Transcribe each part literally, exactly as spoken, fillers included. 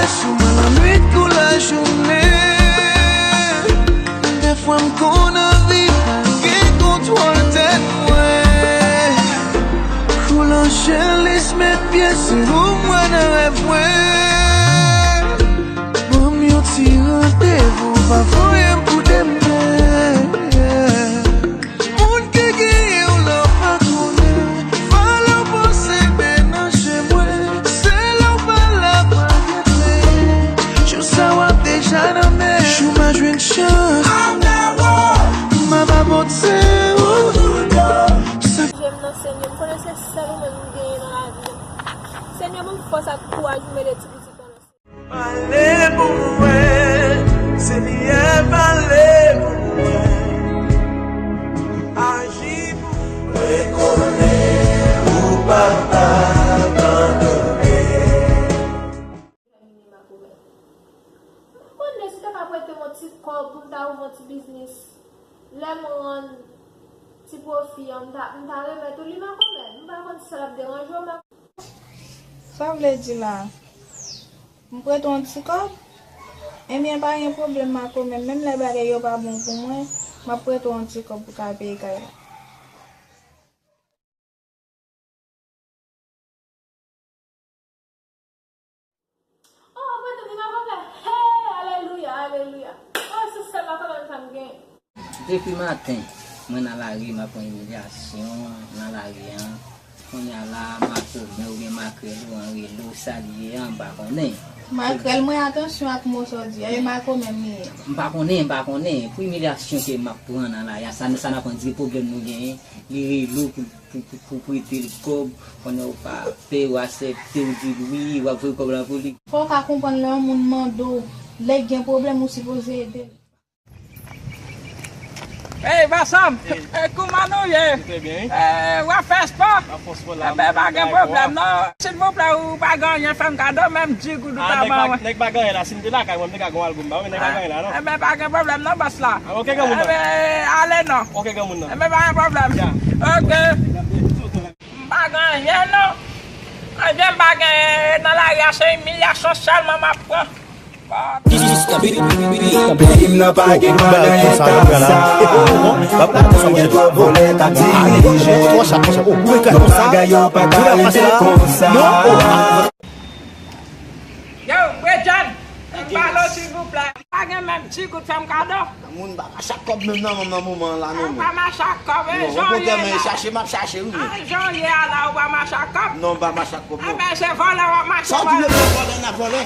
Sou mwen lannwit kou lajounen. Dèfwa m konn anvi pa gen kontwòl tèt mwen. Kou lanjelis met pye sou ou mwen nan rèv mwen. Ban m yon ti randevou, pa voye m pou demen. Moun ki genyen w la w pa konnen, valè w posede nan je mwen. Se lè w pa la pa gen plen. Jou sa w ap deja nan men. Jou m a jwenn chans, m ap abòd se ou. Je m nan Senyè, m konnen se sèl ou menm m genyen nan lavi a. Senyè, ban m fòs ak kouraj pou m ede ti pitit mwen nan. Pale pou mwen, Senyè, pale pou mwen. Aji pou mwen. Rekonèt ou pa abandone. M pa konn si w ta ka prete m yon ti kòb pou m ta ouvri yon ti biznis. Lè m rann ti pwofi an, m ta, m ta remèt ou li, makomè. M pa konn si sa ap deranje w, makomè. Sa vle di la? M prete w yon ti kòb? Ebyen, pa gen pwoblèm, makomè. Menm lè bagay yo pa bon pou mwen, m ap prete w yon ti kòb pou w ka peye kay la. Oh, mwen te vin avè. Hey, alelouya, alelouya. Oh, se sèl la kanmenm sa m gen. Depi maten, mwen nan lari, m ap pran imilyasyon nan lari an. Kounye a la, makomè oubyen makrèl ou an rele w, sa li ye an, m pa konnen. Makrèl mwen, atansyon ak mo sa w di a, e makomè m ye. M pa konnen, m pa konnen. Pou imilyasyon ke m ap pran nan lari a, sa, sa n ap pran di pwoblèm nou genyen, li rele w pou, pou, pou, pou prete l kòb, konnen w pa pè, w aksepte, w di l wi, w ap voye kòb la pou li. Fò w ka konprann lè yon moun mande w, lè gen pwoblèm ou sipoze ede l. Hey, Basanm, eh, kouman nou ye? Nou trè byen, wi. Eh, w ap fè espò? M ap fè espò la. Enben, pa gen pwoblèm, non. Silvouplè, ou pa gen anyen, fè m kado, menm di goud ou ta ban mwen. Nèg pa gen anyen la, si m te lakay mwen, m te ka gon albòm ba ou, men nèg pa gen anyen la, non. Enben, pa gen pwoblèm, non, bòs la. Ah, oke, granmoun nan. Enben, ale, non. Oke, granmoun nan. Enben, pa gen pwoblèm. Ya. Oke. M pa gen anyen, non. Anyen m pa gen nan lari a, se imilyasyon sèlman m ap pran. Peyi m nan pa gen manèt tansa. Gen twòp vòlè k ap dirije. Tout bagay yo pa ka rete konsa. Yo, Bredjan, m pale w silvouplè. Pa gen menm ti goud, fè m kado. Moun ba mache ak kòb menm nan, nan moman la, non. Ou pa mache ak kòb, e jan w ye la. Chache, m ap chache, wi, men. Jan w ye a la, ou pa mache ak kòb. Non, m pa mache ak kòb, non. Enben, se vòlè w ap mache. Sa w di, vòlè, vòlè, n ap vòlè.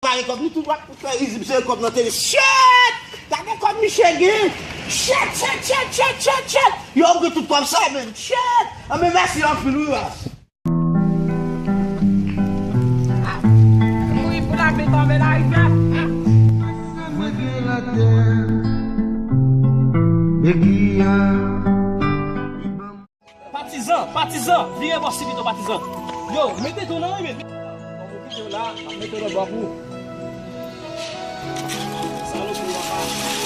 Pare kòb, nou tout w ap fè rizib, se kòb nan tele. Shit! Gade kòb misye gen. Shit, shit, shit, shit, shit, shit. Yo, ou gen tout kòb sa, menm. Shit! Enben, mèsi anpil, wi, baz. Mouri pou lapli tonbe larivyè. Patizan, patizan, vire bò si pito, patizan. Yo, mete tou nan wi, men. Kòm ou kite w la, m ap mete w nan bò pou ou. Salopri, papa.